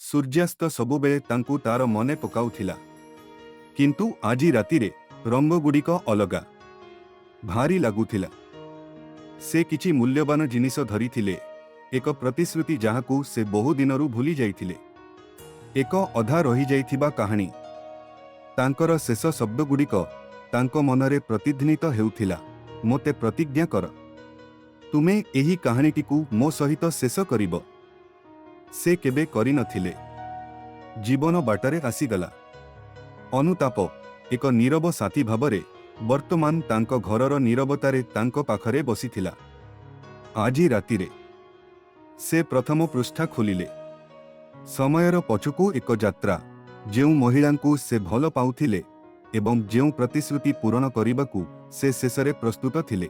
ସୂର୍ଯ୍ୟାସ୍ତ ସବୁବେଳେ ତାଙ୍କୁ ତା'ର ମନେ ପକାଉଥିଲା। କିନ୍ତୁ ଆଜି ରାତିରେ ରଙ୍ଗଗୁଡ଼ିକ ଅଲଗା। ଭାରୀ ଲାଗୁଥିଲା। ସେ କିଛି ମୂଲ୍ୟବାନ ଜିନିଷ ଧରିଥିଲେ, ଏକ ପ୍ରତିଶ୍ରୁତି ଯାହାକୁ ସେ ବହୁ ଦିନରୁ ଭୁଲି ଯାଇଥିଲେ। ଏକ ଅଧା ରହିଯାଇଥିବା କାହାଣୀ। ତାଙ୍କର ଶେଷ ଶବ୍ଦଗୁଡ଼ିକ ତାଙ୍କ ମନରେ ପ୍ରତିଧ୍ୱନିତ ହେଉଥିଲା, ମୋତେ ପ୍ରତିଜ୍ଞା କର। ତୁମେ ଏହି କାହାଣୀଟିକୁ ମୋ ସହିତ ଶେଷ କରିବ। ସେ କେବେ କରିନଥିଲେ। ଜୀବନ ବାଟରେ ଆସିଗଲା। ଅନୁତାପ, ଏକ ନୀରବ ସାଥୀ ଭାବରେ, ବର୍ତ୍ତମାନ ତାଙ୍କ ଘରର ନୀରବତାରେ ତାଙ୍କ ପାଖରେ ବସିଥିଲା। ଆଜି ରାତିରେ ସେ ପ୍ରଥମ ପୃଷ୍ଠା ଖୋଲିଲେ। ସମୟର ପଛକୁ ଏକ ଯାତ୍ରା, ଯେଉଁ ମହିଳାଙ୍କୁ ସେ ଭଲ ପାଉଥିଲେ ଏବଂ ଯେଉଁ ପ୍ରତିଶ୍ରୁତି ପୂରଣ କରିବାକୁ ସେ ଶେଷରେ ପ୍ରସ୍ତୁତ ଥିଲେ।